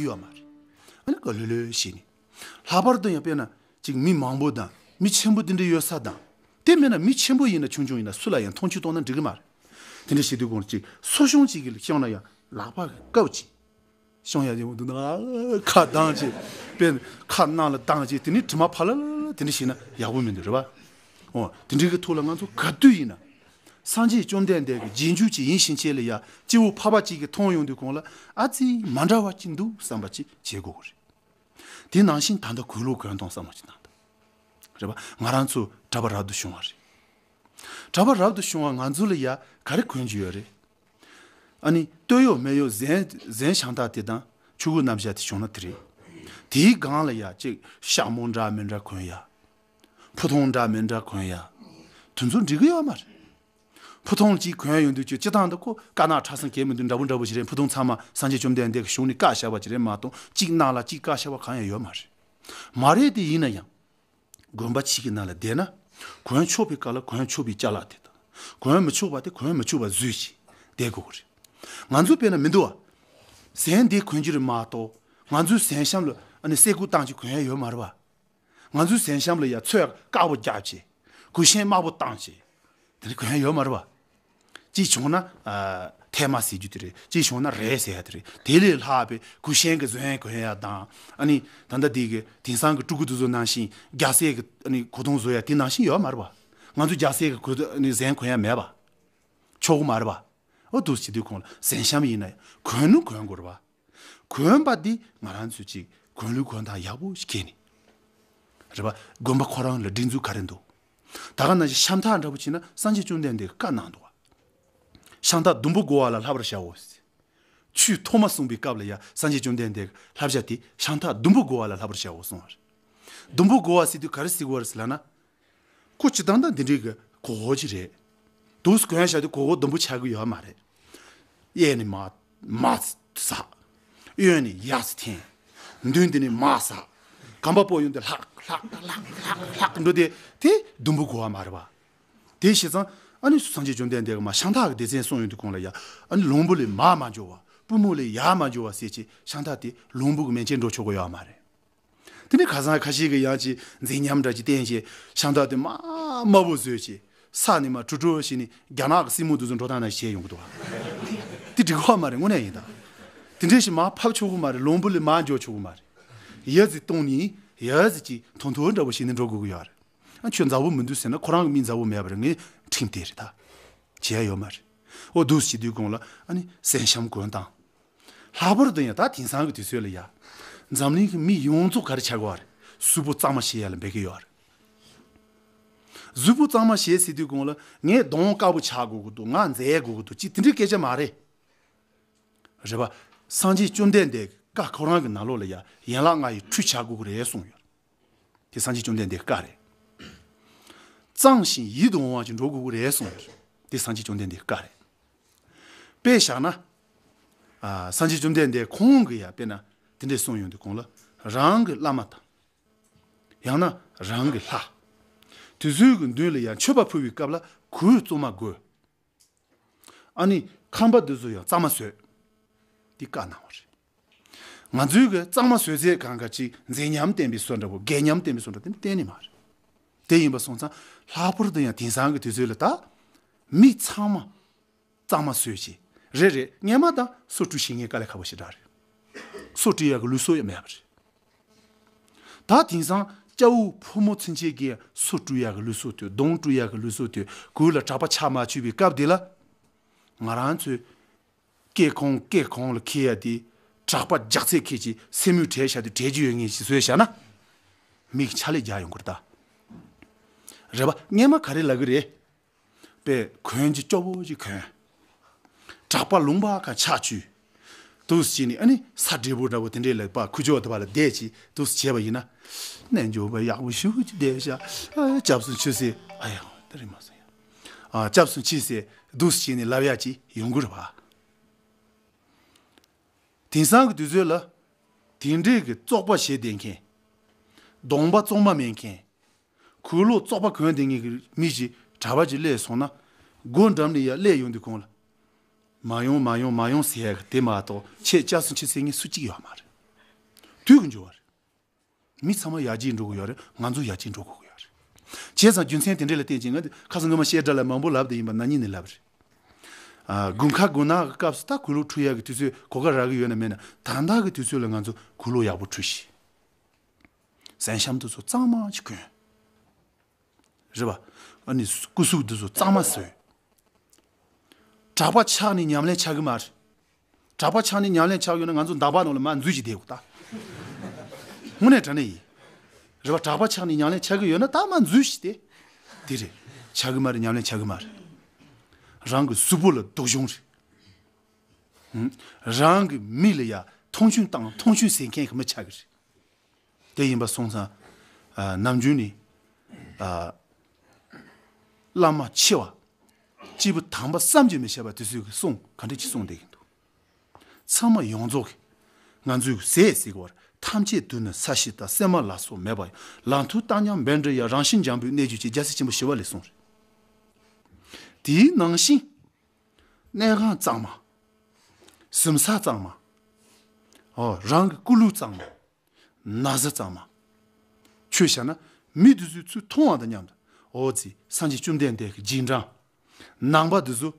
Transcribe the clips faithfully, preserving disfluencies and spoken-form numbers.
ཡོད་མ་རེད། ཨ་ནི་ག་ལེ་ལེ་བྱས་ནས། ལྷག་པར་དུ་ཡང་དཔེར་ན་ཅིག་མི་མང་པོ་དང་མི་ཆེན་པོ་དེ་འདྲ་ཡོད་ས་དང་། དེ་མིན་ན་མི་ཆེན་པོ་ཡིན་ན་ཆུང་ཆུང་ཡིན་ན་སུ་ལ་ཡང་མཐོང་ཆུང་གཏོང་ན་འགྲིག་གི་མ་རེད། དེ་འདྲ་བྱེད་དུས་གོང་ཅིག་སོ་ཤོང་ཅིག་གིས་ཤོང་ན་ཡང་ལག་པ་གི་བཀབ་ཅིག་ཤོང་ཡ་དེ་འོང་དུས་ན་ཁ་གདངས་ཅིག་དཔེར་ན་ཁ་ནང་ལ་གདངས་ཅིག་དེ་ནི་དྲི་མ་ཕ་ལ་ལ་ལ་དེ་འདྲ་བྱས་ན་ཡག་པོ་མི་འདུག་རེད་པ། འོ་དེ་འདྲའི་གི་ཐོག་ལ་ང་ཚོ་ག་དུས་ཡིན་ན། སངས་རྒྱས་བཅོམ་ལྡན་འདས་ཀྱི་རྗེས་འཇུག་ཅིག་ཡིན་ཕྱིན་ཆད་ལ་ཡ་སྐྱེ་བོ་ཕལ་པ་ཅིག་གིས་མཐོང་ཡོང་དུས་གོང་ལ་ཨ་ཙི་མ་འདྲ་བ་ཅིག་འདུག་བསམ་པ་ཅིག་བྱེད་དགོས་ཀྱི་རེད། དེ་ནང་བཞིན་ད་ལྟ་གོས་ལུགས་གོན་སྟངས་བསམ་བློ་ཅིག་བཏང་དང་། རེད་པ། ང་རང་ཚོ་གྲྭ་པ་རབ་ཏུ་བྱུང་བ་རེད། གྲྭ་པ་རབ་ཏུ་བྱུང་བ་ང་ཚོ་ལ་ཡ་ག་རེ་གོན་གྱི་ཡོད་རེད། ཨ་ནི་སྟོད་གཡོགས་སྨད་གཡོགས་གཟན་གཟན་ཤམ་ཐབས་དེ་དང་ཕྱུ་གུ་རྣམ་བཞག་དེ་བྱུང་ན་དེ་རེད། དེའི་སྒང་ལ་ཡ་ཅིག་ཤག་མོ་འདྲ་མི་འདྲ་གོན་ཡ། ཕུ་ཐུང་འདྲ་མི་འདྲ་གོན་ཡ། དེ་ཚོ་འགྲིག་གི་ཡོད་མ་རེད། ཕུ་ཐུང་གཅིག་གོན་ཡོང་དུས་ཅིག་སྤྱིར་བཏང་དུ་ཁོ་དཀར་ནག་ཁྲ་སང་གས་མི་འདུག་འདྲ་པོ་འདྲ་པོ་ཞིག་རེད། ཕུ་ཐུང་ཚང་མ་སངས་རྒྱས་བཅོམ་ལྡན་འདས་ཀྱི་གཞུང་ནས་བཀག་བཞག་པ་ཅིག་རེད་མ་གཏོགས་གཅིག་ནང་ལ་གཅིག་བཀག་བཞག་པ་གང་ཡང་ཡོད་མ་རེད། མ་རེད་དེ་ཡིན་ན་ཡང་། དགོན་པ་ཞིག་གི་ནང་ལ་བསྡད་ན། གོན་ཆོག་པའི་སྐབས་ལ་གོན་ཆོག་པའི་ཅ་ལག་དེ་དང་། གོན་མི་ཆོག་པ་དེ་གོན་མི་ཆོག་པ་བཟོས་ཤིག་བསྡད་དགོས་ཀྱི་རེད། ང་ཚོ་དཔེར་ན་མི་འདུག་བ། གཟན་དེ་གོན་གྱི་རེད་མ་གཏོགས། ང་ཚོའི་གཟན་ཤམ་ལ་ཨ་ནི་སེ་གོལ་བཏང་ཅིག་གོན་ཡ་ཡོད་མ་རེད་བ། ང་ཚོའི་གཟན་ཤམ་ལ་ཡ་ཚོས་དཀར་པོ་རྒྱབ་ཅིག་གུས་ཤན་དམར་པོ་བཏང་ཅིག་དེ་འདྲ་གོན་ཡ་ཡོད་མ་རེད་བ། གཅིག་བྱུང་ན། ཨ། ཐལ་མ་ཟེར་རྒྱུ་དེ་རེད། གཅིག་བྱུང་ན་རས་ཟེར་ཡ་དེ་རེད། དེ་ལས་ལྷག་པའི་གུས་ཤན་གྱི་གཟན་གོན་ཡ་དང་། ཨ་ནི་ད་ལྟ་དེ་གི་དེང་སང་གི་ཕྲུ་གུ་དེ་ཚོ་ནང་བཞིན་རྒྱ་སེ་གི་ཨ་ནི་གོས་ཐུང་བཟོ་ཡ་དེ་ནང་བཞིན་ཡོད་མ་རེད་བ། ང་ཚོ་རྒྱ་སེ་གི་གོས་ཨ་ནི་གཟན་གོན་ཡ་མེད་བ། ཆོག་གི་མ་རེད་བ། འོ་འདུག་སེ་བྱེད་དུས་གོང་ལ་གཟན་ཤམ་ཡིན་ན་ཡང་གོན་ནི་གོན་དགོས་རེད་བ། གོན་པ་འདི་ང་རང་ཚོས་ཅིག་གོན་ལུགས་གོན་སྟངས་ཡག་པོ་ཞིག་མཁྱེན་ནས། རེད་པ། དགོན་པ་ཁོ་རང་ལ་སྒྲིག་འཛུགས་ག་རེ་འདུག་ད་ག་ནང་བཞིན་ཤམ་ཐབས་འདྲ་པོ་བྱས་ན་སངས་རྒྱས་བཅོམ་ལྡན་འདས་ཀྱིས་བཀའ་གནང་འདུག་བ། ཤམ་ཐབས་ཟླུམ་པོ་བགོ་བ་ལ་བསླབ་པར་བྱའོ། ཆོས་ཐོག་མ་གསུངས་པའི་སྐབས་ལ་ཡང་སངས་རྒྱས་བཅོམ་ལྡན་འདས་ཀྱིས་བསླབ་བྱ་དེ་ཤམ་ཐབས་ཟླུམ་པོ་བགོ་བ་ལ་བསླབ་པར་བྱའོ་གསུངས་པ་རེད། ཟླུམ་པོ་བགོ་བ་ཟེར་དུས་ག་རེ་ཟེར་དགོས་པ་རེད་ཟེར་ལབ་ན། ཁོ་སྤྱིར་བཏང་ད་འདི་འདྲའི་གི་གོས་ཅིག་རེད། འདུག་སེ་གོན་བཞག་དུས་གོས་གོས་ཟླུམ་པོ་ཆགས་ཀྱི་ཡོད་མ་རེད། གཡས་ནས་མར་མར་ཟག་གཡོན་ནས་ཡར་འཐེན། མདུན་དེ་ནས་མར་ཟག་གམ་པ་སྤོ་ཡོང་དུས་ལྷག་ལྷག་ལྷག་ལྷག་ལྷག་འགྲོ་དེ་དེ་ཟླུམ་པོ་གོ་བ་མ་རེད་པ། དེ་བྱས་ཙང་ཨ་ནི་སངས་རྒྱས་བཅོམ་ལྡན་འདས་ཀྱིས་མར་ཤམ་ཐབས་ཀྱི་སྡེ་ཚན་གསུངས་ཡོང་དུས་གོང་ལ་ཡ། ཨ་ནི་ལོང་བུ་ལས་མར་མ་འཇོག་པ། པུས་མོ་ལས་ཡར་མ་འཇོག་པ་ཟེར་བྱས་ཤམ་ཐབས་དེ་ལོང་བུ་གི་མན་ཆད་འགྲོ་ཆོག་གི་ཡོད་མ་རེད། དེ་ནས་ཁ་སང་ཁ་ཤས་ཀྱིས་ཡང་ཅིག་མཛེས་ཉམས་འདྲ་ཅིག་བསྟན་བྱས་ཤམ་ཐབས་དེ་མར་དམར་པོ་བཟོས་བྱས་ས་ནས་མར་དྲུ་དྲུ་བྱས་ནས་རྒྱ་ནག་གི་སྲིན་མོ་དེ་ཚོ་འགྲོ་སྟངས་ནང་བྱས་ཡོང་གི་འདུག་བ། དེ་འགྲིག་གི་མ་རེད། དངོས་གནས་ཡིན་ད། དེ་འདྲས་ཞིག་མར་ཕབ་ཆོག་གི་མ་རེད། ལོང་བུ་ལས་མར་འཇོག་ཆོག་གི་མ་རེད། ཡ་ཙི་གཏོང་ནས་ཡ་ཙི་ཅིག་ཐུང་ཐུང་འདྲ་པོ་བྱས་ནས་འགྲོ་དགོས་ཀྱི་ཡོད་རེད། ཨ་ཁྱོད་མཛའ་བོ་མི་འདུག་ཟེར་ན་ཁོ་རང་གི་མི་མཛའ་བོ་མེད་པ་རེད། ངས་ཁྲིམས་དེ་རེད་ད། བྱས་ཡ་ཡོད་མ་རེད། འོ་འདུག་སེ་བྱེད་དུས་གོང་ལ་ཨ་ནི་གཟན་ཤམ་གོན་སྟངས། ལྷག་པར་དུ་ཡང་ད་དེང་སང་གི་དུས་ཚོད་ལ་ཡ། འཛམ་གླིང་གི་མི་ཡོངས་རྫོགས་ག་རེ་ཆགས་ཀྱི་ཡོད་རེད། གཟུགས་པོ་གཙང་མ་བྱེད་ཡ་ལ་འབད་ཀྱི་ཡོད་རེད། གཟུགས་པོ་གཙང་མ་བྱེད་ཟེར་དུས་གོང་ལ་ངས་གདོང་དཀར་པོ་ཆགས་དགོས་ཀྱི་འདུག་ང་མཛེས་དགོས་ཀྱི་འདུག་ཅེས་དེ་འདྲའི་སྐད་ཆ་མ་རེད། རེད་པ། སངས་རྒྱས་བཅོམ་ལྡན་འདས་ཀྱི་བཀའ་ཁོ་རང་གི་ནང་ལོགས་ལ་ཡ་ཡན་ལག་ལྔ་ཡི་ཁྲུས་བྱ་དགོས་ཀྱི་རེད་གསུངས་ཡོད། དེ་སངས་རྒྱས་བཅོམ་ལྡན་འདས་ཀྱི་བཀའ་རེད། གཙང་ཞིང་ཡིད་དུ་འོང་བ་ཞིག་འགྲོ་དགོས་ཀྱི་རེད་གསུངས་ཡོད། དེ་སངས་རྒྱས་བཅོམ་ལྡན་འདས་ཀྱི་བཀའ་རེད། དཔེ་བཞག་ན། ཨ། སངས་རྒྱས་བཅོམ་ལྡན་འདས་ཁོང་གིས་ཡང་དཔེར་ན་དེ་འདྲས་གསུངས་ཡོང་དུས་གོང་ལ་རང་གི་བླ་མ་དང་། ཡང་ན་རང་གི་ལྷ། དེ་ཚོའི་གི་མདུན་ལ་ཡང་མཆོད་པ་ཕུལ་བའི་སྐབས་ལ་གོས་གཙང་མ་དགོས། ཨ་ནི་ཁང་པ་འདི་ཚོ་ཡང་གཙང་མ་བཟོས། འདི་བཀའ་གནང་བ་རེད། ང་ཚོའི་གི་གཙང་མ་བཟོས་ཚད་གང་ག་ཅིག་མཛེས་ཉམས་ལྡན་པའི་བཟོ་འདྲ་པོ་སྒེག་ཉམས་ལྡན་པའི་བཟོ་འདྲ་དེ་འདྲ་གཏན་ནས་མ་རེད། དེ་ཡིན་པ་སོང་ཙང་ལྷག་པར་དུ་ཡང་དེང་སང་གི་དུས་ཚོད་ལ་ད་མི་ཚང་མ་གཙང་མ་བཟོས་བྱས། རེད་རེད། སྔས་མ་ད་སོ་བཀྲུ་ཤེས་མཁན་དཀའ་ལས་ཁག་པོ་ཞེ་དྲག་རེད། སོ་བཀྲུ་ཡག་གི་ལུགས་སྲོལ་ཡང་མེད་པ་རེད། ད་དེང་སང་སྐྱ་བོ་ཕོ་མོ་ཚུན་ཆད་ཀྱིས་སོ་བཀྲུ་ཡག་གི་ལུགས་སྲོལ་དེ། གདོང་བཀྲུ་ཡག་གི་ལུགས་སྲོལ་དེ། གོས་ལ་གྲྭ་པ་ཆ་མ་ཆུད་པའི་སྐབས་དེ་ལ། ང་རང་ཚོའི་སྐད་གོང་སྐད་གོང་ལ་འཁྱེར་ཡ་དེ། གྲྭ་པ་རྒྱགས་ཚད་འཁྱེར་གྱི་སེན་མོ་བྲེགས་བཞག་དུས་བྲེགས་རྒྱུ་ཡོད་ངེས་ཞིག་བཟོས་བཞག་ན། མིག་ཆ་ལས་རྒྱག་ཡོང་གི་རེད་ད། རེད་པ། སྔས་མ་ག་རེ་ལབ་ཀྱི་རེད། དཔེ་གོན་གྱི་སྐྱོ་བོ་ཅིག་གོན། གྲྭ་པ་ལུང་པ་ག་ཆགས་བཅུག་འདུག་སེ་བྱས་ནས་ཨ་ནི་ས་བགྲེས་པོ་འདྲ་པོ་དེ་འདྲས་ལ་པ་ཁུ་ཅོ་དེ་པ་ལ་བསྡད་ཅིག་འདུག་སེ་བྱས་པ་ཡིན་ན། རྣལ་འབྱོར་པ་ཡག་པོ་ཞེ་པོ་ཅིག་བསྡད་ཤག་ཨ། སྐྱབས་སུ་མཆི་ཟེར། ཨ་ཡ། དེ་རིང་མ་སོང་ཡ། ཨ། སྐྱབས་སུ་མཆི་ཟེར་འདུག་སེ་བྱས་ནས་ལབ་ཡ་ཅིག་ཡོང་གི་རེད་པ། དེང་སང་གི་དུས་ཚོད་ལ་དེ་འདྲས་ཀྱི་བཙོག་པ་བྱེད་བསྡད་མཁན། གདོང་པ་གཙང་མ་མེད་མཁན། གོས་ལོག་བཙོག་པ་གོན་བསྡད་མཁན་གྱི་མི་ཞིག་གྲྭ་པ་ཅིག་སླེབས་སོང་ན། སྒོ་འགྲམ་ནས་ཡར་སླེབས་ཡོང་དུས་གོང་ལ། མ་ཡོང་མ་ཡོང་མ་ཡོང་ཟེར་ཡག་གི་དེ་མ་གཏོགས་ཁྱེད་སྐྱབས་སུ་མཆི་ཟེར་མཁན་སུ་གཅིག་ཡོད་མ་རེད། སྡུག་གི་འགྱུར་བ་རེད། མི་ཚང་མ་ཡར་རྒྱས་འགྲོ་གི་ཡོད་རེད། ང་ཚོ་ཡར་རྒྱས་འགྲོ་དགོས་ཀྱི་ཡོད་རེད། བྱས་ཙང་རྒྱུ་མཚན་དེ་འདྲ་ལ་བརྟེན་ཅིང་ང་ཁ་སང་སྔོན་མ་བཤད་གྲྭ་ལ་མང་པོ་ལབ་བསྡད་ཡིན་པ་ན་ནིང་ནས་ལབ་རེད། ཨ། དགུན་ཁ་དགུན་ནག་གི་སྐབས་སུ་ད་གོས་ལོག་འཁྲུ་ཡག་གི་དུས་ཚོད་གོ་སྐབས་རག་གི་ཡོད་ན་མེད་ན། ད་ལྟ་གི་དུས་ཚོད་ལ་ང་ཚོ་གོས་ལོག་ཡག་པོ་འཁྲུ་ཤིག་གཟན་ཤམ་དེ་ཚོ་གཙང་མ་ཅིག་གོན། རེད་པ། ཨ་ནི་སྐུ་གཟུགས་དེ་ཚོ་གཙང་མ་བཟོས། གྲྭ་པ་ཆགས་ནས་ཉམས་ལེན་ཆགས་གི་མ་རེད། གྲྭ་པ་ཆགས་ནས་ཉམས་ལེན་ཆགས་ཡོད་ན་ང་ཚོ་འདག་པ་ནང་ལ་མར་འཛུལ་གྱི་བསྡད་དགོས་ད། དངོས་གནས་དྲང་གནས་ཡིན། རེད་པ། གྲྭ་པ་ཆགས་ནས་ཉམས་ལེན་ཆགས་གི་ཡོད་ན་ད་མར་འཛུལ་ཞིག་སྟེ། དེ་རེད། ཆགས་གི་མ་རེད། ཉམས་ལེན་ཆགས་གི་མ་རེད། རང་གི་གཟུགས་པོ་ལ་སྡུག་སྦྱོང་རེད། ཧུམ། རང་གི་མི་ལ་ཡ་མཐོང་ཆུང་བཏང་མཐོང་ཆུང་ཟེར་མཁན་གྱི་མི་ཆགས་གི་རེད། དེ་ཡིན་པ་སོང་ཙང་། ཨ། ནམ་རྒྱུན་ནས། ཨ། བླ་མ་ཆེ་བ། སྐྱེས་བུ་དམ་པ་བསམ་གྱིས་མི་ཁྱབ་པ་དེ་ཚོས་ཀྱི་གསུང་ག་འདྲ་ཅིག་གསུང་བསྡད་ཀྱི་འདུག་ཚང་མ་ཡོངས་རྫོགས་ཀྱིས་ང་ཚོའི་ཟས་ཟེར་གྱི་བར་ཐམས་ཅད་དུ་ནི་ས་གཞི་དང་། སྲན་མ་ལ་སོགས་མེད་པ་ཡང་། ལག་མཐིལ་བཏབ་སྙོམས་འབད་འགྲོ་ཡང་། རང་བཞིན་འཇམ་པོས་གནས་གྱུར་ཅིག་རྒྱལ་སྲས་ཆེན་པོ་ཞི་བ་ལྷས་གསུངས་རེད། དེའི་ནང་བཞིན་གནས་ཁང་གཙང་མ། གཟིམ་ས་གཙང་མ། ཨོ། རང་གི་སྐུ་ལུས་གཙང་མ། ན་བཟའ་གཙང་མ། ཆོས་བྱ་ན་མི་དེ་ཚོས་ཚུར་མཐོང་བ་དང་མཉམ་དུ། འོ་ཙི། སངས་རྒྱས་བཅོམ་ལྡན་འདས་ཀྱི་རྗེས་འབྲང་ནང་པ་དེ་ཚོ་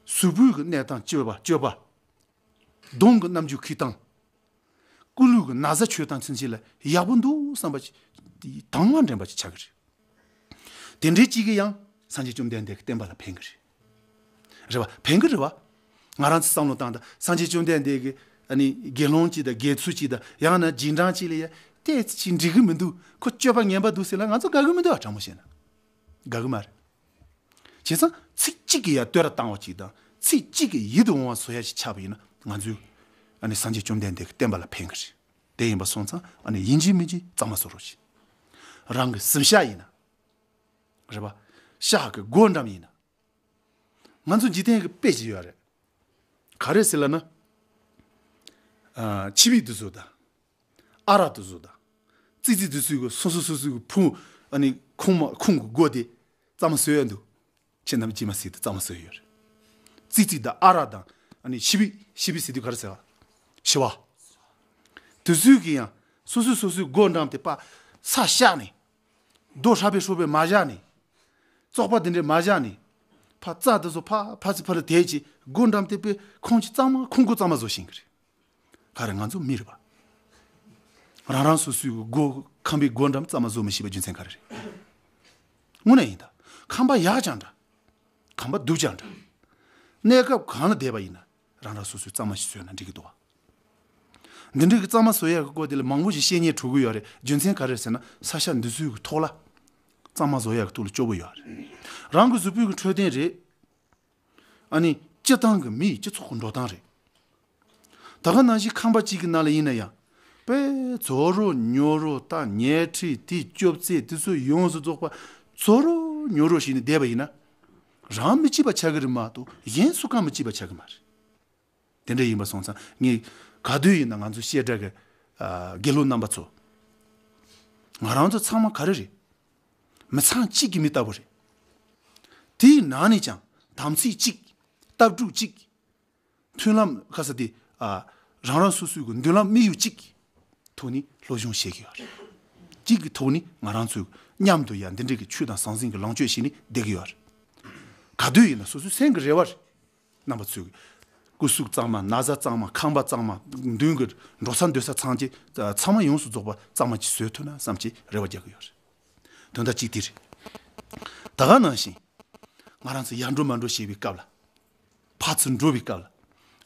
གཟུགས་པོའི་གི་གནས་སྟངས། སྤྱོད་པ་སྤྱོད་པ། གདོང་གི་རྣམ་འགྱུར་འཁྱེར་སྟངས། སྐུ་ལུས་ཀྱི་ན་བཟའ་མཆོད་སྟངས་ཚུན་ཆད་ལ་ཡག་པོ་འདུག་བསམ་པ་ཅིག་དང་བ་འདྲེན་པ་ཅིག་ཆགས་ཀྱི་རེད། དེ་འདྲའི་གཅིག་གིས་ཡང་སངས་རྒྱས་བཅོམ་ལྡན་འདས་ཀྱི་བསྟན་པ་ལ་ཕན་གྱི་རེད། རེད་པ། ཕན་གྱི་རེད་པ། ང་རང་ཚོ་བསམ་བློ་བཏང་དང་། སངས་རྒྱས་བཅོམ་ལྡན་འདས་ཀྱི་ཨ་ནི་དགེ་སློང་གཅིག་དང་དགེ་ཚུལ་གཅིག་དང་། ཡང་ན་རྗེས་འབྲང་གཅིག་ལ་ཡ་ཏོག་ཙམ་ཅིག་འགྲིག་གི་མི་འདུག་ཁོ་སྤྱོད་པ་ངན་པ་འདུག་ཟེར་ན་ང་ཚོ་དགའ་གི་མི་འདུག་ཨ། དྲང་མོ་བཤད་ན་དགའ་གི་མ་རེད། བྱས་ཙང་ཚིག་གཅིག་གིས་ཡ་བསྟོད་ར་བཏང་བ་ཅིག་དང་། ཚིག་གཅིག་གིས་ཡིད་དུ་འོང་བ་བཟོ་ཡ་ཞིག་ཆགས་པ་ཡིན་ན། ང་ཚོས་ཨ་ནི་སངས་རྒྱས་བཅོམ་ལྡན་འདས་ཀྱི་བསྟན་པ་ལ་ཕན་གྱི་རེད། དེ་ཡིན་པ་སོང་ཙང་ཨ་ནི་ཡིན་གཅིག་མིན་གཅིག་གཙང་མ་བཟོ་རོགས་བྱེད། རང་གི་གཟིམ་ཤག་ཡིན་ན། རེད་པ། ཤག་གི་སྒོ་འགྲམ་ཡིན་ན། ང་ཚོ་འཇིག་རྟེན་གྱི་དཔེ་ཅིག་ཡོད་རེད། ག་རེ་ཟེར་ལབ་ན། ཨ། ཆི་བིག་དེ་ཚོ་དང་། ཨ་རག་དེ་ཚོ་དང་། ཙི་ཙི་དེ་ཚོའི་གི་སོ་སོ་སོ་སོའི་གི་ཕུང་། ཨ་ནི་ཁུག་མ་ཁུང་གི་སྒོ་དེ་གཙང་མ་བཟོས་ཡོད་འདུག་ཁྱེད་རྣམས་ཅི་མ་ཟེར་དུ་གཙང་མ་བཟོས་ཡོད་རེད། ཙི་ཙི་དང་ཨ་རག་དང་། ཨ་ནི་ཆི་བིག་ཆི་བིག་ཟེར་དུས་ག་རེ་ཟེར་བ། ཤི་བ། དེ་ཚོའི་གི་ཡང་སོ་སོ་སོ་སོའི་སྒོ་འགྲམ་དེ་ཕར་ས་བཞག་ནས། རྡོ་ཧྲ་པེ་ཧྲོ་པེ་མ་བཞག་ནས། བཙོག་པ་དེ་འདྲས་མ་བཞག་ནས། ཕར་རྩྭ་དེ་ཚོ་ཕར་ཕར་ཚུར་ཕར་ལ་དེད་ཅིག་སྒོ་འགྲམ་དེ་དཔེ་ཁུང་ཅིག་གཙང་མ་ཁུང་སྒོ་གཙང་མ་བཟོ་ཤེས་གི་རེད། ག་རེ། ང་ཚོ་མི་རེད་པ། རང་རང་སོ་སོའི་སྒོ་ཁང་པའི་སྒོ་འགྲམ་གཙང་མ་བཟོ་མི་ཤེས་པའི་རྒྱུ་མཚན་ག་རེ་རེད། དངོས་གནས་ཡིན་ད། ཁང་པ་ཡག་ཀྱང་འདྲ། ཁང་པ་སྡུག་ཀྱང་འདྲ། གནས་སྐབས་གང་ལ་བསྡད་པ་ཡིན་ན་རང་རང་སོ་སོའི་གཙང་མ་ཞིག་བཟོས་ན་འགྲིག་གི་འདུག་བ། འདི་འདྲའི་གི་གཙང་མ་བཟོ་ཡག་གི་སྐོར་དེ་ལ་མང་པོ་ཞིག་བཤད་སྙིང་བྲོ་གི་ཡོད་རེད། རྒྱུ་མཚན་ག་རེ་ཟེར་ན་ས་ཆ་འདི་ཚོའི་གི་ཐོག་ལ་གཙང་མ་བཟོ་ཡག་གི་ཐོག་ལ་སྐྱོ་པོ་ཡོད་རེད། རང་གི་གཟུགས་པོའི་གི་འཕྲོད་བསྟེན་རེད། ཨ་ནི་སྤྱི་བཏང་གི་མིའི་སྤྱི་ཚོགས་ཀྱི་འགྲོ་སྟངས་རེད། ད་ག་ནང་བཞིན་ཁང་པ་གཅིག་གི་ནང་ལ་ཡིན་ན་ཡང་། དཔེ་རྫོགས་རོགས་ཉོ་རོགས་དང་ཉལ་ཁྲི་དེ་སྐྱོབ་རྩེ་དེ་ཚོ་ཡོངས་སུ་རྫོགས་པ་རྫོགས་རོགས་ཉོ་རོགས་བྱས་ནས་བསྡད་པ་ཡིན་ན། རང་མི་སྐྱིད་པ་ཆགས་ཀྱི་རེད་མ་གཏོགས་གཞན་སུ་གང་མི་སྐྱིད་པ་ཆགས་ཀྱི་མ་རེད། དེ་འདྲ་ཡིན་པ་སོང་ཙང་ངས་ག་དུས་ཡིན་ན་ང་ཚོ་བཤད་གྲྭ་གི་ཨ་དགེ་སློབ་རྣམ་པ་ཚོ། ང་རང་ཚོ་ཚང་མ་ག་རེ་རེད། མི་ཚང་གཅིག་གི་མི་ལྟ་བུ་རེད། དེའི་ནང་ནས་ཀྱང་དམ་ཚིག་གཅིག་ལྟ་གྲུབ་གཅིག་མཐུན་ལམ་ཁ་ས་དེ། ཨ། རང་རང་སོ་སོའི་གི་མདུན་ལམ་དམིགས་ཡུལ་གཅིག་གི་ཐོག་ནས་སློབ་སྦྱོང་བྱེད་ཀྱི་ཡོད་རེད། གཅིག་གི་ཐོག་ནས་ང་རང་ཚོས་མཉམ་དུ་ཡང་འདི་འདྲའི་གི་ཆོས་དང་ཟང་ཟིང་གི་ལོངས་སྤྱོད་བྱས་ནས་བསྡད་ཀྱི་ཡོད་རེད། ག་དུས་ཡིན་ན་སོ་སོའི་སེམས་ཀྱི་རེ་བ་རེད། རྣམ་པ་ཚོས་སྐུ་གཟུགས་གཙང་མ། ན་བཟའ་གཙང་མ། ཁང་པ་གཙང་མ། མདུན་གྱི་འགྲོ་ས་སྡོད་ས་ཚང་ཅི། ཚང་མ་ཡོངས་སུ་རྫོགས་པ་གཙང་མ་ཅིག་བཟོས་ཐུབ་ན་བསམ་གྱི་རེ་བ་རྒྱག་གི་ཡོད་རེད། དོན་དག་གཅིག་དེ་རེད། ད་ག་ནང་བཞིན་ང་རང་ཚོ་ཡར་འགྲོ་མར་འགྲོ་བྱེད་པའི་སྐབས་ལ། ཕར་ཚུར་འགྲོ་བའི་སྐབས་ལ་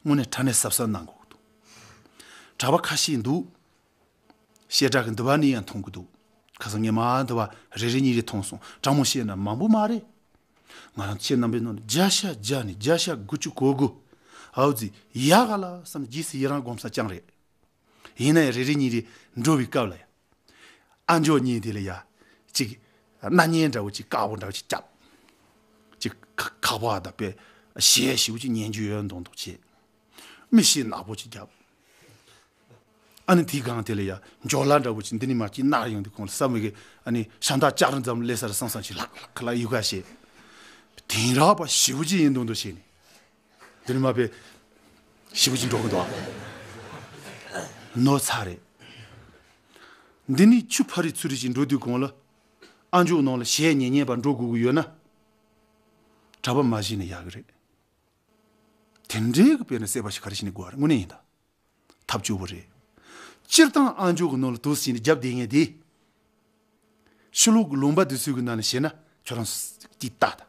དངོས་གནས་དྲང་གནས་གཟབ་གཟབ་གནང་དགོས་ཀྱི་འདུག་གྲྭ་པ་ཁ་ཤས་འདུག་བཤད་གྲྭ་གི་འདི་པ་ནས་ཡང་མཐོང་གི་འདུག་ཁ་སང་ངས་མ་འདི་པ་རེ་རེ་གཉིས་རེ་མཐོང་སོང་། དྲང་མོ་བཤད་ན་མང་པོ་མ་རེད། ང་རང་ཁྱེད་རྣམ་པའི་ནང་ནས་བརྒྱ་ཆ་བརྒྱ་ནས་བརྒྱ་ཆ་དགུ་བཅུ་གོ་དགུ། ཨའུ་ཙི་ཡག་ག་ལ་བསམ་རྗེས་སུ་ཡི་རང་སྒོམ་ས་རྐྱང་རེད། ཡིན་ན་ཡང་རེ་རེ་གཉིས་རེ་འགྲོ་བའི་སྐབས་ལ་ཡང་། ཨ་མཆོག་གཉིས་དེ་ལ་ཡ། ཅིག་སྣ་བརྙན་འདྲ་བོ་ཅིག་དཀར་པོ་འདྲ་བོ་ཅིག་བརྒྱབ། ཅིག་ཁ་ཁ་པར་དང་དཔེ་ཞེ་ཞེ་པོ་ཅིག་ཉན་རྒྱུ་ཡོད་མདོག་མདོག་བྱས། མིག་ཤེལ་ནག་པོ་ཅིག་བརྒྱབ། ཨ་ནི་དེའི་སྒང་དེ་ལ་ཡ་འཇོ་ལ་འདྲ་བོ་ཅིག་འདི་ནས་མར་ཅིག་ནར་ཡོང་དུས་ཁོང་ལ་བསམ་མི་གི། ཨ་ནི་ཤ་འདག་ལྕགས་རི་འཛོམས་སླེབས་ས་རེད་བསམ་བསམ་ཅིག་ལྷག་ལྷག་ལྷག་ཡུ་ག་བྱས། དེང་རབས་པ་ཞེ་པོ་ཅིག་ཡིན་མདོག་མདོག་བྱས་ནས། འདི་ནས་མར་དཔེ་ཞེ་པོ་ཅིག་འགྲོ་གི་འདུག་ཨ། ནོར་ཚར་རེད། འདི་ནས་ཆུ་ཕ་རི་ཚུ་རི་ཞིག་འགྲོ་དུས་གོང་ལ་ཨ་མཆོག་ནང་ལ་ཞལ་ཉན་ཉན་པ་འགྲོ་དགོས་ཀྱི་ཡོད་ན། གྲྭ་པ་མ་བྱས་ན་ཡག་གི་རེད། དེ་འདྲའི་གི་དཔེར་ན་སྲེད་པ་ཞིག་ག་རེ་བྱས་ནས་དགོས་རེད། དངོས་གནས་ཡིན་ད། ཐབས་སྐྱོ་བོ་རེད། སྤྱིར་བཏང་ཨ་མཆོག་གི་ནང་ལ་དུས་ཟིན་ནས་རྒྱབ་བསྡད་མཁན་དེ། ཕྱི་ལོགས་ཀྱི་ལུང་པ་དེ་ཚོའི་གི་ནང་ནས་བཤད་ན་ཁྱོད་རང་སྐྱིད་ལྟ་ད།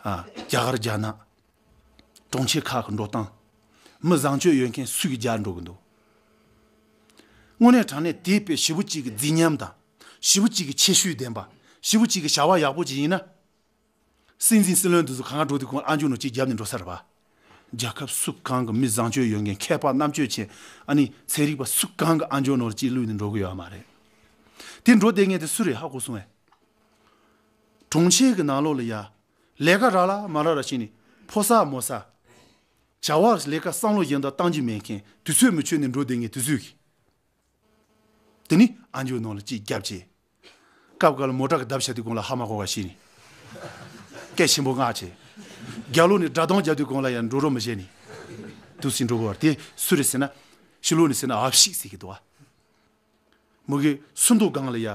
ཨ། རྒྱ་གར་རྒྱ་ནག་གྲོང་ཁྱེར་ཁག་གི་འགྲོ་སྟངས། མི་བཟང་སྤྱོད་ཡོད་མཁན་སུས་ཀྱི་རྒྱག་འགྲོ་གི་འདུག་དངོས་གནས་དྲང་གནས་དེ་དཔེ་ཞེ་པོ་ཅིག་གི་མཛེས་ཉམས་དང་། ཞེ་པོ་ཅིག་གི་ཁྱད་ཆོས་ལྡན་པ། ཞེ་པོ་ཅིག་གི་བྱ་བ་ཡག་པོ་ཅིག་ཡིན་ན། སྲིད་འཛིན་སྲིད་བློན་དེ་ཚོ་གང་ག་འགྲོ་དུས་གོང་ཨ་མཆོག་ནང་གཅིག་རྒྱབ་ནས་འགྲོ་ས་རེད་པ། རྒྱལ་ཁབ་སུ་གང་གི་མི་བཟང་སྤྱོད་ཡོད་མཁན་མཁས་པ་རྣམ་དཔྱོད་ཅན། ཨ་ནི་ཚན་རིག་པ་སུ་གང་གི་ཨ་མཆོག་ནང་གཅིག་བླུགས་ནས་འགྲོ་གི་ཡོད་མ་རེད། དེ་འགྲོ་བསྡད་མཁན་དེ་སུ་རེད་ཧ་གོ་སོང་ངས། གྲོང་ཁྱེར་གྱི་ནང་ལོགས་ལ་ཡ། ལས་ཀ་རག་ལ་མ་རག་ལ་བྱས་ནས་ཕོ་ས་མོ་ས། བྱ་བ་ལས་ཀ་བསམ་བློ་གཞན་དག་བཏང་རྒྱུ་མེད་མཁན་དུས་ཚོད་མི་ཆོད་ནས་འགྲོ་བསྡད་མཁན་དེ་ཚོས་ཀྱིས། དེ་ནི་ཨ་མཆོག་ནང་ལ་གཅིག་རྒྱབ་བྱས། སྐབས་འགའ་ལ་མོ་ཊ་གི་རྡབ་བྱ་དུས་གོང་ལ་ཧ་མ་གོ་བ་ཞིག་ནི། སྐད་ཆེན་པོ་ངག་བྱས། རྒྱབ་ལོགས་ནས་སྒྲ་གདངས་རྒྱག་དུས་གོང་ལ་ཡང་འགྲོ་རོགས་མི་བྱེད་ནི། དུས་སུ་འགྲོ་དགོས་བར་དེ་སུ་རེད་ཟེར་ན། ཕྱི་ལོགས་ནས་ཟེར་ན་ཨབ་ཤིག་ཟེར་གི་འདུག་བ། མོ་གི་སུན་ཏོ་སྒང་ལ་ཡ།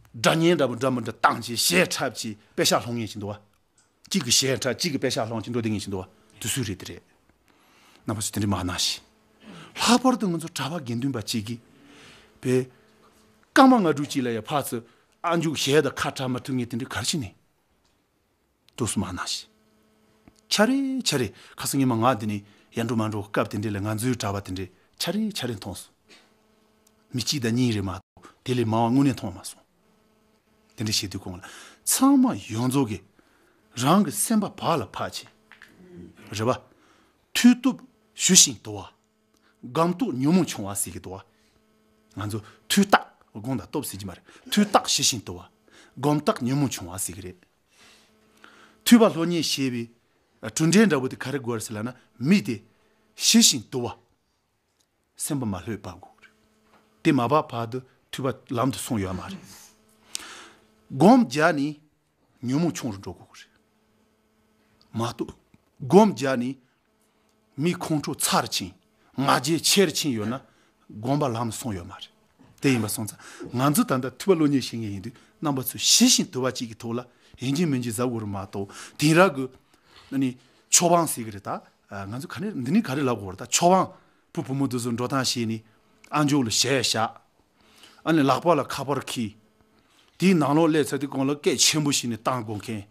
སྒྲ་སྙན་འདྲ་པོ་འདྲ་མི་འདྲ་བཏང་བྱས་ཞལ་འཁྲབ་བྱས་པེ་ཤག་སློང་ངེས་ཀྱི་འདུག་བ། གཅིག་གི་ཞལ་འཁྲབ་གཅིག་གི་པེ་ཤག་སློང་གཅིག་འགྲོ་བསྡད་མཁན་ཞིག་འདུག་བ། དུས་ཚོད་རེད་དེ་རེད། རྣམ་པ་ཚོ་དེ་འདྲ་མ་གནང་ཞིག་ལྷག་པར་དུ་ང་ཚོ་གྲྭ་པ་དགེ་འདུན་པ་གཅིག་གིས། པའི། སྐར་མ་ལྔ་དྲུག་གཅིག་ལ་ཡ་ཕར་ཚུར་ཨ་མཆོག་ཞལ་དང་ཁ་འཁྲབ་མ་ཐུབ་མཁན་དེ་འདྲ་ག་རེ་བྱས་ནས། དུས་སུ་མ་གནང་ཞིག་ཆ་རེ་ཆ་རེ་ཁ་སང་ཉི་མ་ང་དེ་ནས་ཡར་འགྲོ་མར་འགྲོ་སྐབས་དེ་འདྲ་ལ་ང་ཚོའི་གྲྭ་པ་དེ་འདྲ་ཆ་རེ་ཆ་རེ་མཐོང་སོང་། མི་གཅིག་དང་གཉིས་རེད་མ་གཏོགས་དེ་ལས་མང་བ་དངོས་གནས་མཐོང་མ་སོང་། དེ་འདྲ་བྱེད་དུས་གོང་ལ་ཚང་མ་ཡོངས་རྫོགས་ཀྱིས་རང་གི་སེམས་པ་བག་ལ་ཕབ་བྱས། རེད་པ། མཐུ་སྟོབས་ཞི་ཞིང་དུལ་བ། སྒོམ་རྟོགས་ཉོན་མོངས་ཆུང་བ་ཟེར་གྱི་འདུག་བ། ང་ཚོ་མཐུ་རྟགས་སྒོམ་དང་སྟོབས་ཟེར་གྱི་མ་རེད། མཐུ་རྟགས་ཞི་ཞིང་དུལ་བ། སྒོམ་རྟགས་ཉོན་མོངས་ཆུང་བ་ཟེར་གྱི་རེད། ཐོས་པ་སློབ་གཉེར་བྱས་པའི་གྲུབ་འབྲས་འདྲ་པོ་དེ་ག་རེ་དགོས་རེད་ཟེར་ལབ་ན་མི་དེ་ཞི་ཞིང་དུལ་བ། སེམས་པ་མ་ལྷོད་པ་དགོས་རེད། དེ་མ་བབ་བར་དུ་ཐོས་པ་ལམ་དུ་སོང་ཡོད་མ་རེད། སྒོམ་རྒྱག་ནི་ཉོན་མོངས་ཆུང་རུ་འགྲོ་དགོས་རེད། མ་གཏོགས་སྒོམ་རྒྱག་ནི་མི་ཁོང་ཁྲོ་ཚ་རུ་ཕྱིན། ང་རྒྱལ་ཆེ་རུ་ཕྱིན་ཡོད་ན་སྒོམ་པ་ལམ་སོང་ཡོད་མ་རེད། དེ་ཡིན་པ་སོང་ཙང་ང་ཚོ་ད་ལྟ་ཐོས་པ་སློབ་གཉེར་བྱེད་མཁན་ཡིན་དུས་རྣམ་པ་ཚོས་ཞི་ཞིང་དུལ་བ་གཅིག་གི་ཐོག་ལ་ཡིན་གཅིག་མིན་གཅིག་གཟབ་དགོས་རེད་མ་གཏོགས་དེང་རབས་ཀྱི་ཨ་ནི་ཆོས་དབང་ཟེར་གི་རེད་ད། ང་ཚོ་ག་ནས་འདི་ནི་ག་རེ་ལབ་དགོས་རེད་ད། ཆོས་དབང་བུ་བུ་མོ་དེ་ཚོ་འགྲོ་སྟངས་བྱས་ནི་ཨ་མཆོག་ལ་ཞལ་བཞག་ཨ་ནི་ལག་པ་ལ་ཁ་པར་འཁྱེར། དེའི་ནང་ལོགས་སླེབས་ཚར་དུས་གོང་ལ་སྐད་ཆེན་པོ་ཞིག་ནས་བཏང་དགོས་མཁན།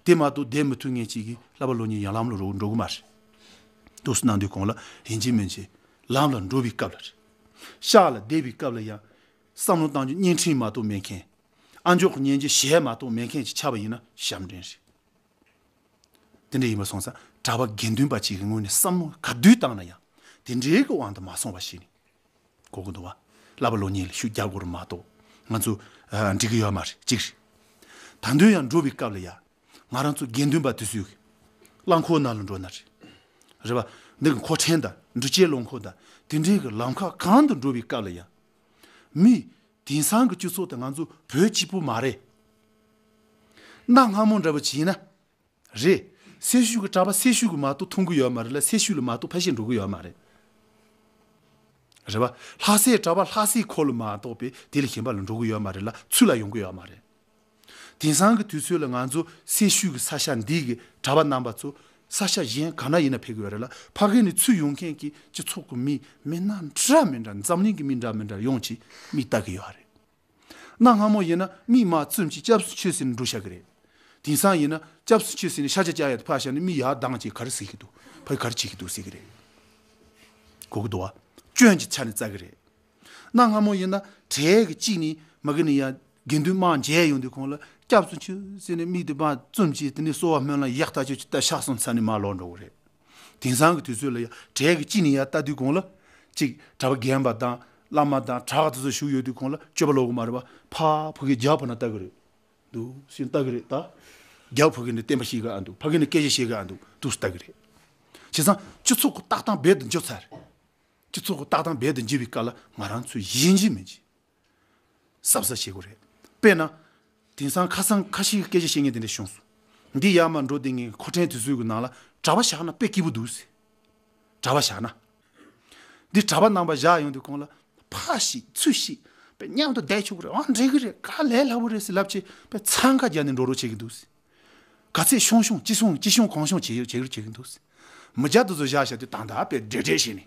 དེ་མ་གཏོགས་བསྡད་མི་ཐུབ་མཁན་ཅིག་གིས་བསླབ་པ་སློབ་གཉེར་ཡང་ལམ་ལ་རོགས་འགྲོ་གི་མ་རེད། འདུག་སེ་གནང་དུས་གོང་ལ་ཡིན་གཅིག་མིན་གཅིག་ལམ་ལ་འགྲོ་བའི་སྐབས་ལ་རེད། ཤག་ལ་བསྡད་པའི་སྐབས་ལ་ཡང་བསམ་བློ་བཏང་རྒྱུ་བརྙན་འཕྲིན་མ་གཏོགས་མེད་མཁན། ཨ་མཆོག་གི་སྙན་རྒྱུ་གཞས་མ་གཏོགས་མེད་མཁན་ཅིག་ཆགས་པ་ཡིན་ན་ཞབས་འདྲེན་རེད། དེ་འདྲ་ཡིན་པ་སོང་ཙང་གྲྭ་པ་དགེ་འདུན་པ་གཅིག་གི་ངོས་ནས་བསམ་བློ་ག་དུས་བཏང་ན་ཡང་དེ་འདྲའི་གི་དབང་དུ་མ་སོང་བ་ཞིག་ནི་གོ་གི་འདུག་བ། བསླབ་པ་སློབ་གཉེར་ལ་ཤུགས་རྒྱག་དགོས་རེད་མ་གཏོགས་ང་ཚོ་ཨ་འགྲིག་གི་ཡོད་མ་རེད་གཅིག་རེད། ད་དུང་ཡང་འགྲོ་བའི་སྐབས་ལ་ཡ་ང་རང་ཚོ་དགེ་འདུན་པ་དེ་ཚོས་གི་རླངས་འཁོར་ནང་ལ་འགྲོ་ན་རེད། རེད་བ། འདི་གི་མཁོ་ཕྲན་དང་འགྲུལ་སྐྱེལ་རླངས་འཁོར་དང་དེ་འདྲའི་གི་ལམ་ཁ་གང་དུ་འགྲོ་བའི་སྐབས་ལ་ཡ། མི། དེང་སང་གི་སྤྱི་ཚོགས་དེ་ང་ཚོ་བོད་གཅིག་པུ་མ་རེད། གནའ་སྔ་མོ་འདྲ་པོ་བྱས་ན། རེད། སེར་ཤུལ་གྱི་གྲྭ་པ་སེར་ཤུལ་གྱི་མ་གཏོགས་མཐོང་གི་ཡོད་མ་རེད་ལ་སེར་ཤུལ་ལ་མ་གཏོགས་ཕལ་ཆེར་འགྲོ་གི་ཡོད་མ་རེད། རེད་པ། ལྷ་སའི་གྲྭ་པ་ལྷ་སའི་ཁོ་ལ་མ་གཏོགས་པའི་དེ་ལས་གཞན་པ་ལ་འགྲོ་གི་ཡོད་མ་རེད་ལ་ཚུར་ལ་ཡོང་གི་ཡོད་མ་རེད། དེང་སང་གི་དུས་ཚོད་ལ་ང་ཚོ་སེར་ཤུལ་གྱི་ས་ཆ་འདི་གི་གྲྭ་པ་རྣམ་པ་ཚོ་ས་ཆ་གཞན་ག་ན་ཡིན་ན་ཕེབས་གི་ཡོད་རེད་ལ་ཕ་གི་ནས་ཚུར་ཡོང་མཁན་གྱི་སྤྱི་ཚོགས་ཀྱི་མི་མི་སྣ་འདྲ་མི་འདྲ་འཛམ་གླིང་གི་མི་འདྲ་མི་འདྲ་ཡོང་ཅིག་མིག་ལྟ་གི་ཡོད་རེད། གནའ་སྔ་མོ་ཡིན་ན་མིག་མ་བཙུམ་ཅིག་སྐྱབས་སུ་མཆི་ཟེར་ནས་འགྲོ་བཞག་གི་རེད། དེང་སང་ཡིན་ན་སྐྱབས་སུ་མཆི་ཟེར་ནས་ཤ་ཆ་བཅག་ཡ་དེ་ཕར་བཞག་ནས་མིག་ཡར་ལྡང་ཅིག་ག་རེ་ཟེར་གི་འདུག་ཕ་གི་ག་རེ་བྱེད་གི་འདུག་ཟེར་གི་རེད། གོ་གི་འདུག་བ། སྐྱོན་གྱི་ཆ་ནས་བཙལ་གི་རེད། གནའ་སྔ་མོ་ཡིན་ན་གྲལ་གི་གཅིག་ནས་མ་གི་ནས་ཡ་དགེ་འདུན་དམངས་མཇལ་ཡོང་དུས་གོང་ལ་སྐྱབས་སུ་མཆི་ཟེར་ནས་མིག་དེ་མར་བཙུམ་ཅིག་དེ་ནས་གསོལ་བ་སྨོན་ལམ་ཡག་ཐག་ཆོད་ཅིག་བཏབ་ཤག་སོང་ཚར་ནས་མར་ལོག་འགྲོ་གི་རེད། དེང་སང་གི་དུས་ཚོད་ལ་ཡ་གྲལ་གི་གཅིག་ནས་ཡར་ལྟ་དུས་གོང་ལ་གཅིག་གྲྭ་པ་རྒན་པ་དང་བླ་མ་དང་གྲྭ་པ་དེ་ཚོ་བཞུགས་ཡོད་དུས་གོང་ལ་སྤྱོད་པ་ལོག་གི་མ་རེད་པ། ཕ་ཕ་གི་རྒྱབ་ཕ་ན་ལྟ་གི་རེད། འདུག་སེ་ལྟ་གི་རེད་ད། རྒྱབ་ཕ་གི་ནས་བསྟན་པ་ཤེས་གི་ཨ་འདུག་ཕ་གི་ནས་སྐད་ཆ་བཤད་གི་ཨ་འདུག་འདུག་སེ་ལྟ་གི་རེད། བྱས་ཙང་སྤྱི་ཚོགས་ཀྱི་ལྟ་སྟངས་རྦད་དུ་འགྱུར་ཚར་རེད། སྤྱི་ཚོགས་ཀྱི་ལྟ་སྟངས་རྦད་དུ་འགྱུར་བའི་སྐབས་ལ་ང་རང་ཚོས་ཡིན་གཅིག་མིན་གཅིག་གཟབ་གཟབ་བྱེད་དགོས་རེད། དཔེར་ན། དེང་སང་ཁ་སང་ཁ་ཤས་ཀྱིས་སྐད་ཆ་བཤད་མཁན་དེ་འདྲ་བྱུང་སོང་། འདི་ཡར་མར་འགྲོ་བསྡད་མཁན་གྱི་མཁོ་ཕྲན་དེ་ཚོའི་གི་ནང་ལ་གྲྭ་པ་བཞག་ན་དཔེ་སྐྱིད་པོ་འདུག་ཟེར། གྲྭ་པ་བཞག་ན། འདི་གྲྭ་པ་རྣམ་པ་བཞག་ཡོང་དུས་གོང་ལ་ཕར་ཤིག་ཚུར་ཤིག་པའི་མཉམ་དུ་བསྡད་ཆོག་གི་རེད། ཨ་འགྲིག་གི་རེད། ག་ལས་སླ་པོ་རེད་ཟེར་ལབ་བྱས་པའི་འཚང་ཁ་རྒྱག་ནས་འགྲོ་རོགས་བྱེད་ཀྱི་འདུག་ཟེར། ག་ཚད་ཤོང་ཤོང་ཅི་ཤོང་ཅི་ཤོང་གང་ཤོང་བྱེད་བྱེད་བྱེད་ཀྱི་འདུག་ཟེར། མི་སྐྱ་དེ་ཚོ་བཞག་བཞག་དུས་ད་ལྟ་དཔེ་འདྲེ་འདྲེ་བྱས་ནས་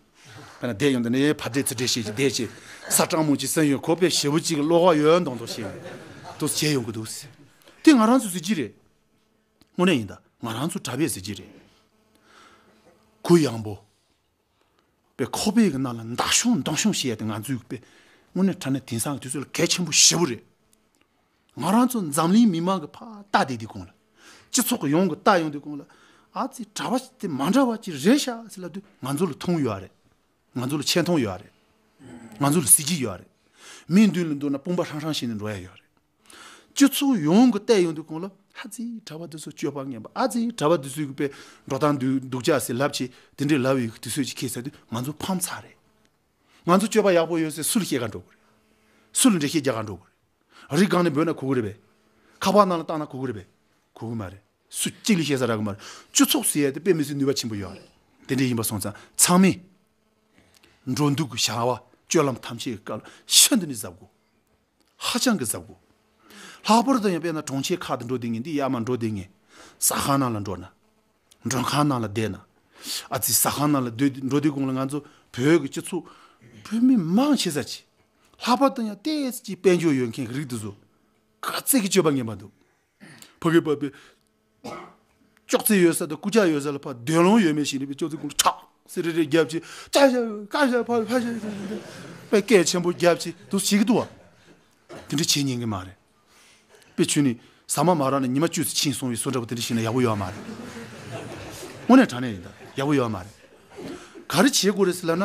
དཔེར་ན་བསྡད་ཡོང་དུས་ནས་ཕར་འདྲེ་ཚུར་འདྲེ་བྱས་ཀྱི་བསྡད་བྱས་ས་སྤྲང་མོ་ཅིག་སེམས་ཡོད་ཁོ་པས་ཞེ་པོ་ཅིག་བློ་ཁོག་ཡོད་མདོག་མདོག་བྱས་ནས་དུ་བྱས་ཡོང་གི་འདུག་ཟེར། དེ་ང་རང་ཚོ་ཟེར་གྱི་རེད། དངོས་གནས་ཡིན་ད་ང་རང་ཚོ་གྲྭ་པས་ཟེར་གྱི་རེད། གུ་ཡངས་པོ། པའི་ཁོག་པའི་གི་ནང་ལ་མདའ་གཞུ་མདུང་གཞུ་བྱེད་ཡ་དེ་ང་ཚོའི་གི་དཔེ་དངོས་གནས་དྲང་གནས་དེང་སང་གི་དུས་ཚོད་ལ་གལ་ཆེན་པོ་ཞེ་པོ་རེད། ང་རང་ཚོ་འཛམ་གླིང་མི་མང་གི་ཕར་ལྟ་བསྡད་དུས་གོང་ལ། སྤྱི་ཚོགས་ཀྱི་ཡོངས་ཀྱི་ལྟ་ཡོང་དུས་གོང་ལ། ཨ་ཙི་གྲྭ་པ་དེ་མ་འདྲ་བ་ཅིག་རེད་ཤག་ཟེར་ལབ་དུས་ང་ཚོ་ལ་མཐོང་ཡོད་རེད། ང་ཚོ་ལ་ཆེ་མཐོང་ཡོད་རེད། ང་ཚོ་ལ་གཟི་བརྗིད་ཡོད་རེད། མིའི་མདུན་ལ་འདུག་ན་དཔུང་པ་ཧྲང་ཧྲང་བྱས་ནས་འགྲོ་ཡ་ཡོད་རེད། སྤྱི་ཚོགས་ཡོངས་ཀྱི་བལྟས་ཡོང་དུས་གོང་ལ་ཨ་ཙི་གྲྭ་པ་འདི་ཚོ་སྤྱོད་པ་ངན་པ། ཨ་ཙི་གྲྭ་པ་འདི་ཚོའི་གི་དཔེ་འགྲོ་སྟངས་འདུག་འདུག་ཅག་ཟེར་ལབ་བྱས་དེ་འདྲའི་ལབ་ཡོད་གི་དུས་ཚོད་ཅིག་ཁེལ་ཚར་དུས་ང་ཚོ་ཕམ་ཚར་རེད། ང་ཚོ་སྤྱོད་པ་ཡག་པོ་ཡོད་ཟེར་སུ་ལ་བཤད་ག་འགྲོ་དགོས་རེད། སུ་ལ་འགྲེལ་བཤད་རྒྱག་ག་འགྲོ་དགོས་རེད། རི་སྒང་ནས་འབོད་ན་གོ་གི་རེད་པས། ཁ་པར་ནང་ལ་བཏང་ན་གོ་གི་རེད་པས། གོ་གི་མ་རེད། སུ་གཅིག་ལ་བཤད་ས་རག་གི་མ་རེད། སྤྱི་ཚོགས་ཟེར་ཡ་དེ་དཔེ་མི་སྲིད་ནུས་པ་ཆེན་པོ་ཡོད་རེད། དེ་འདྲ་ཡིན་པ་སོང་ཙང་ཚང་མས་འགྲོ་འདུག་གི་བྱ་བ་སྤྱོད་ལམ་ཐམས་ཅད་ཀྱི་སྐབས་ལ་ཤིན་ཏུ་ནས་གཟབ་དགོས། ཧ་ཅང་གི་གཟབ་དགོས། ལྷག་པར་དུ་ཡང་དཔེར་ན་གྲོང་ཁྱེར་ཁག་ཏུ་འགྲོ་བསྡད་མཁན་འདི་ཡར་མར་འགྲོ་བསྡད་མཁན། ཟ་ཁང་ནང་ལ་འགྲོ་ན། མགྲོན་ཁང་ནང་ལ་བསྡད་ན། ཨ་ཙི་ཟ་ཁང་ནང་ལ་སྡོད་འགྲོ་དུས་གོང་ལ་ང་ཚོ་བོད་ཀྱི་སྤྱི་ཚོགས་བོད་མི་མང་ཆེ་ས་ཅིག་ལྷག་པར་དུ་ཡང་ཏོག་ཙམ་ཅིག་དཔལ་འབྱོར་ཡོད་མཁན་གྱི་རིགས་དེ་ཚོ་ག་ཚད་ཀྱི་སྤྱོད་པ་ངན་པ་འདུག་ཕ་གི་པ་པི། ཅོག་ཙེ་ཡོད་ས་དང་རྐུབ་བཀྱག་ཡོད་ས་ལ་ཕར་འདོད་ལོང་ཡོད་མེད་ཞིག་ནས་པའི་ཅོག་ཙེ་ཀུན་ལ་ཆག་སེ་རེ་རེ་རྒྱབ་ཅིག་ཅ་ཞ་ཀ་ཞ་ཕ་ཕ་ཞ་ཞ་ཞ་ཞ་པའི་སྐད་ཆེན་པོ་རྒྱབ་ཅིག་དུ་བྱེད་ཀྱི་འདུག་བ། དེ་འདྲ་བྱེད་ཉན་གི་མ་རེད། པའི་ཆུ་ནི་ཟ་མ་མ་རག་ན་ཉི་མ་བཅུ་ཙམ་ཕྱིན་སོང་བའི་བཟོ་འདྲ་པོ་དེ་འདྲ་ཞིག་ན་ཡག་པོ་ཡོད་མ་རེད། དངོས་གནས་དྲང་གནས་ཡིན་ད་ཡག་པོ་ཡོད་མ་རེད། ག་རེ་བྱེད་དགོས་རེད་ཟེར་ལབ་ན།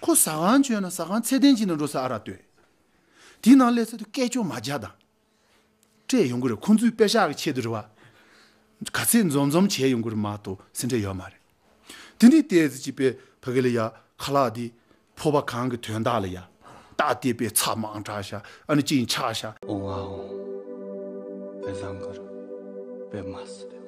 ཁོ་ཟ་ཁང་བྱོན་ན་ཟ་ཁང་ཚད་ལྡན་ཅིག་ནང་འགྲོ་ས་ཨ་རག་ལྟོས། དེའི་ནང་སླེབས་ཚར་དུས་སྐད་ཅོར་མ་རྒྱག་དང་། སྤྲད་ཡོང་གི་རེད། ཁོང་ཚོའི་པེ་ཤག་གི་ཆེད་དུ་རེད་བ། ག་ཚད་འཛོམས་འཛོམས་བྱས་ཡོང་གི་རེད་མ་གཏོགས་སེམས་ཁྲལ་ཡོད་མ་རེད། དེ་ནས་ཏོག་ཙམ་ཅིག་པའི་ཕ་གི་ལ་ཡ་ཁ་ལག་འདི་ཕོར་པ་གང་གི་དོན་དག་ལ་ཡ། རྟགས་དེ་པའི་ཚྭ་མང་དྲགས་ཤག་ཨ་ནི་ཅིག་ཆག་ཤག་ཨོ་ཝའོ། དཔེ་བཟང་གི་རེད། དཔེ་མ་སྲིད།